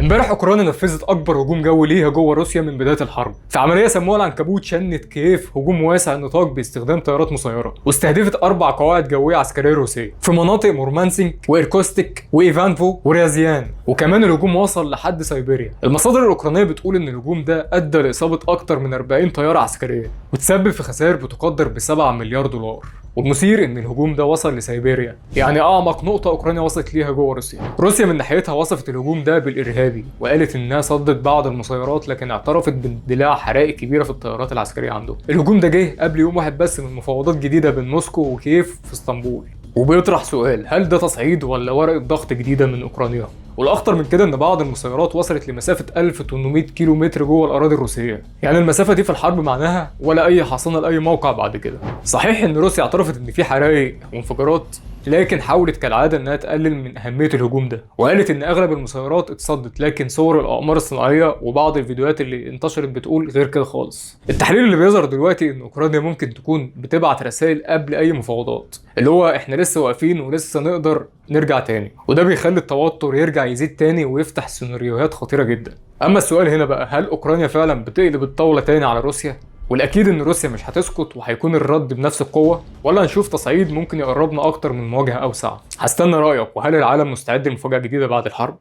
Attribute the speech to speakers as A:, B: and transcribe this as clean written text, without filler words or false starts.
A: امبارح اوكرانيا نفذت اكبر هجوم جوي ليها جوه روسيا من بداية الحرب، في عملية سموها العنكبوت. شنت كييف هجوم واسع النطاق باستخدام طيارات مسيره، واستهدفت 4 قواعد جوية عسكرية روسية في مناطق مورمانسك وايركوستيك وايفانفو وريازيان، وكمان الهجوم وصل لحد سيبيريا. المصادر الاوكرانية بتقول ان الهجوم ده ادى لاصابة اكتر من 40 طيارة عسكرية وتسبب في خسائر بتقدر ب 7 مليار دولار. والمثير ان الهجوم ده وصل لسيبيريا، يعني اعمق نقطة اوكرانيا وصلت ليها جوه روسيا. روسيا من ناحيتها وصفت الهجوم ده بالارهابي، وقالت انها صدت بعض المسيرات، لكن اعترفت باندلاع حرائق كبيرة في الطيارات العسكرية عندهم. الهجوم ده جه قبل يوم واحد بس من مفاوضات جديدة بين موسكو وكييف في اسطنبول، وبيطرح سؤال: هل ده تصعيد ولا ورقة ضغط جديدة من اوكرانيا؟ والاخطر من كده ان بعض المسيرات وصلت لمسافة 1800 كيلو متر جوه الاراضي الروسية، يعني المسافة دي في الحرب معناها ولا اي حصانه لاي موقع بعد كده. صحيح ان روسيا اعترفت ان في حرائق وانفجارات، لكن حاولت كالعادة انها تقلل من اهمية الهجوم ده، وقالت ان اغلب المسيرات اتصدت، لكن صور الاقمار الصناعية وبعض الفيديوهات اللي انتشرت بتقول غير كده خالص. التحليل اللي بيظهر دلوقتي ان اوكرانيا ممكن تكون بتبعت رسائل قبل اي مفاوضات، اللي هو احنا لسه واقفين ولسه نقدر نرجع تاني، وده بيخلي التوتر يرجع يزيد تاني ويفتح سيناريوهات خطيرة جدا. اما السؤال هنا بقى، هل اوكرانيا فعلا بتقلب الطاولة تاني على روسيا؟ والاكيد ان روسيا مش هتسكت وهيكون الرد بنفس القوة، ولا هنشوف تصعيد ممكن يقربنا اكتر من مواجهة اوسع؟ هستنى رايك، وهل العالم مستعد لمفاجاه جديدة بعد الحرب؟